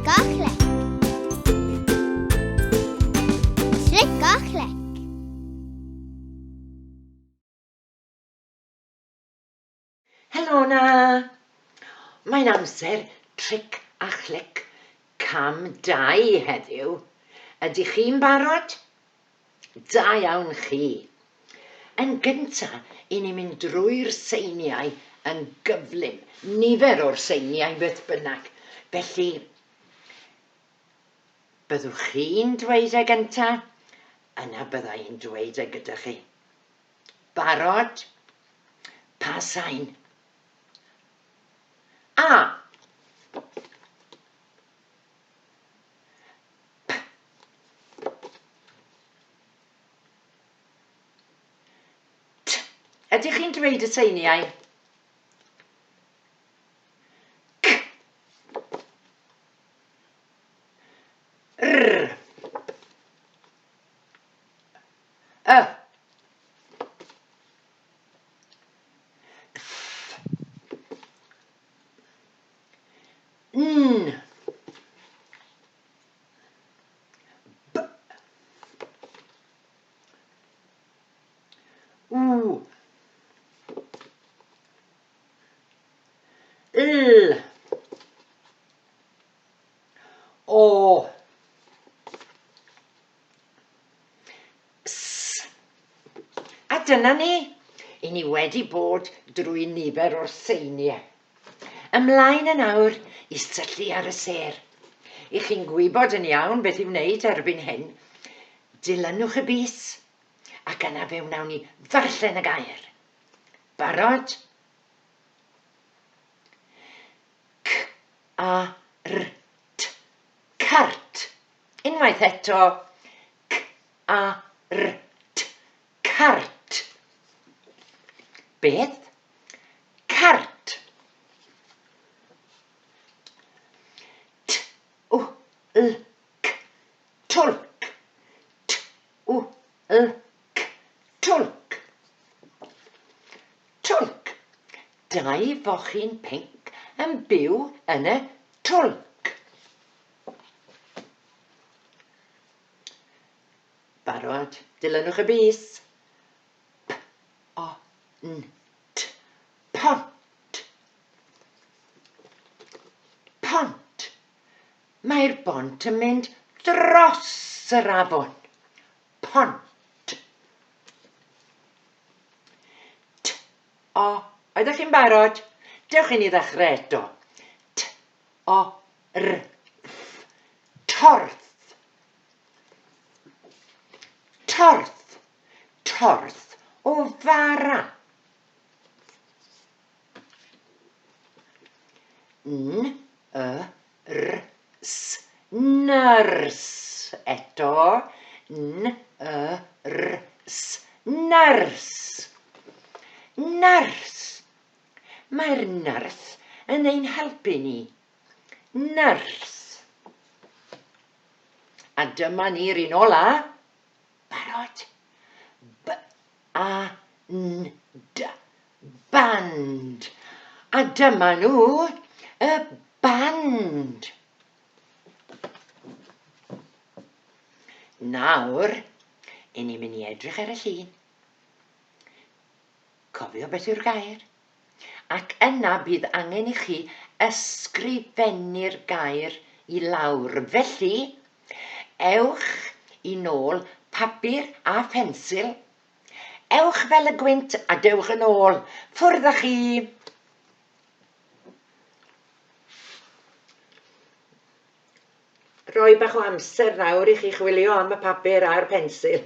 Tric a clec. Tric a clec. Helo 'na! Mae'n amser tric a chlic cam 2 heddiw. Ydych chi'n barod? Da iawn chi! Yn gynta, i ni'n mynd drwy'r seiniau yn gyflym, nifer o'r seiniau beth bynnag. Felly, byddwch chi'n dweud e gynta, yna bydda i'n dweud e gyda chi. Barod? Pa sain? A. P. T. Ydych chi'n dweud y seiniau? C. R. Y. F. N. B. W. L. O. S. A dyna ni! I ni wedi bod drwy nifer o'r seiniau. Ymlaen yn awr i syllu ar y sêr. I chi'n gwybod yn iawn beth i wneud erbyn hyn. Dilynwch y bys, ac yna fe wnawn ni ddarllen y gair. Barod? C A R T. Cart. Unwaith eto, C A R T. Cart. Beth? Cart. T U L C. Twlc. T U L C. Twlc. Twlc. Dau fochyn pinc yn byw yn y twlc. Barod, dilynwch y bys. P O N T. Pont. Pont. Mae'r bont yn mynd dros yr afon. Pont. T O. Oeddech chi'n barod? Dewch i ni ddechrau eto. T O R Th. Torth. Torth. Torth o fara. N Y R S. Nyrs. Eto. N Y R S. Nyrs. Nyrs. Mae'r nyrs yn ein helpu ni. Nyrs. A dyma ni'r un ola. Barod? B A N D. Band. A dyma nhw, y band. Nawr, i ni'n mynd i edrych ar y llun. Cofio beth yw'r gair. Ac yna bydd angen i chi ysgrifennu'r gair i lawr. Felly, ewch i nôl papur a phensil. Ewch fel y gwynt a dewch yn ôl. Ffwrdd â chi! Rhoi bach o amser nawr i chi chwilio am y papur a'r pensil.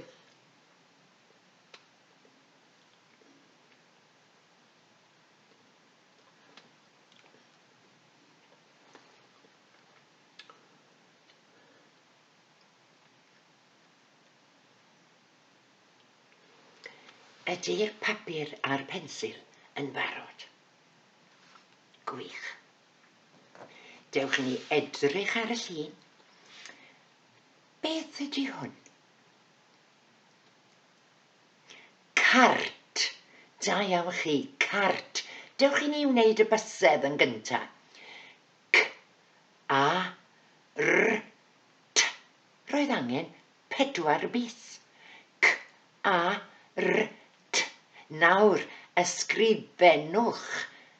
Ydy'r papur a'r pensil yn barod? Gwych. Dewch i ni edrych ar y llun. Beth ydy hwn? Cart! Da iawn chi, cart. Dewch i ni wneud y bysedd yn gynta. C A Roedd angen pedwar bys. C A R T. Nawr ysgrifennwch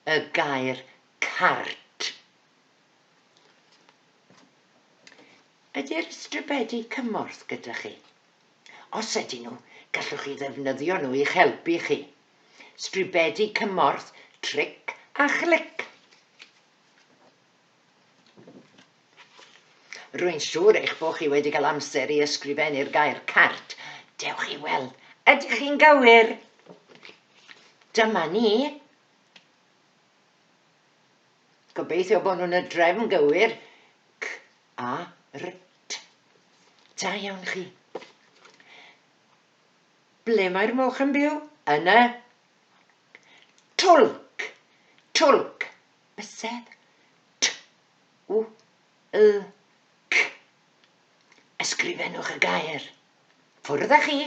y gair cart. Ydy'r stribedi cymorth gyda chi? Os ydyn nhw, gallwch chi ddefnyddio nhw i'ch helpu chi. Stribedi cymorth tric a chlic. Rwy'n siŵr eich bod chi wedi cael amser i ysgrifennu'r gair cart. Dewch i weld, ydych chi'n gywir? Dyma ni. Gobeithio bod nhw'n y drefn gywir. C A R T. Da iawn chi. Ble mae'r moch yn byw? Yn y twlc. Twlc. Bysedd. T U L C. Ysgrifennwch y gair. Ffwrdd â chi.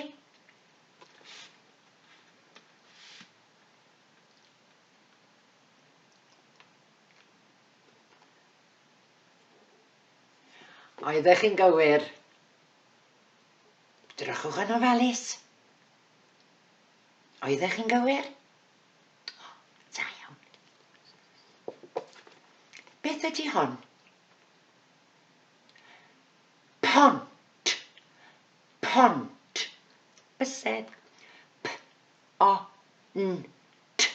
Oeddech chi'n gywir? Drychwch yn ofalus. Oeddech chi'n gywir? O, da iawn. Beth ydy hon? Pont. Pont. Bysedd. P O N T.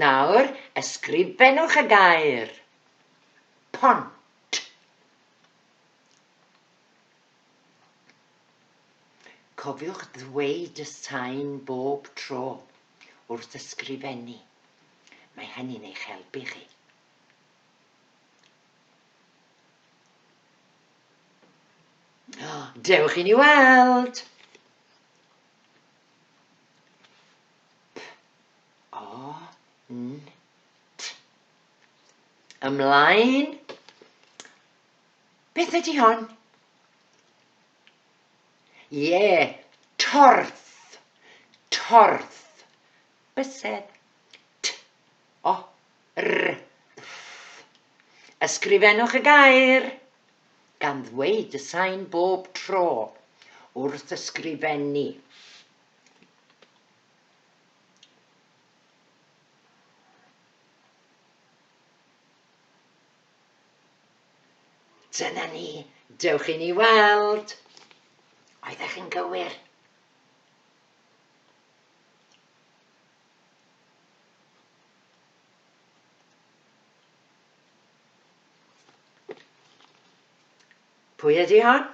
Nawr, ysgrifennwch y gair. Pont. Cofiwch ddweud y sain bob tro wrth ysgrifennu. Mae hynny'n eich helpu chi. Dewch i ni weld! P O N T. Ymlaen. Beth ydy hon? Ie, torth. Torth. Bysedd. T O R Th. Ysgrifennwch y gair gan ddweud y sain bob tro wrth ysgrifennu. Dyna ni, dewch i ni weld. Oeddech chi'n gywir? Pwy ydy hon?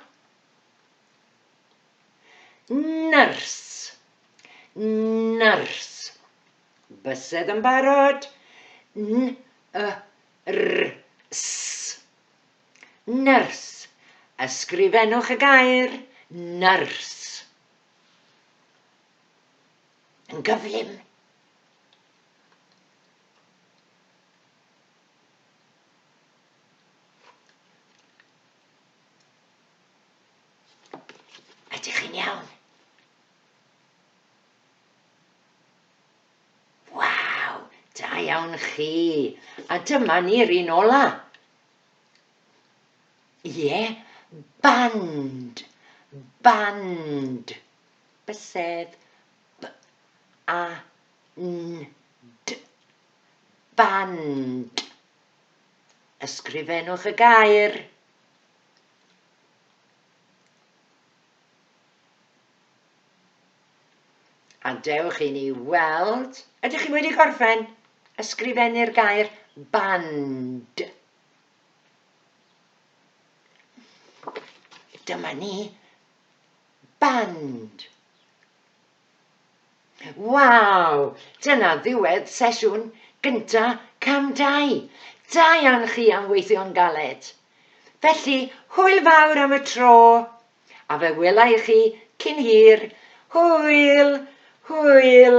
Nyrs. Nyrs. Bysedd yn barod. N Y R S. Nyrs. Ysgrifennwch y gair nyrs. Yn gyflym. Ydych chi'n iawn? Waw, da iawn chi. A dyma ni'r un ola. Ie, band, band. Bysedd, B, A, N, D. Band. Ysgrifennwch y gair. A dewch i ni weld, ydych chi wedi gorffen ysgrifennu'r gair band? Dyma ni, band. Waw! Dyna ddiwedd sesiwn gynta cam dau. Da iawn chi am weithio'n galed. Felly, hwyl fawr am y tro! A fe wela i chi cyn hir. Hwyl! Hwyl!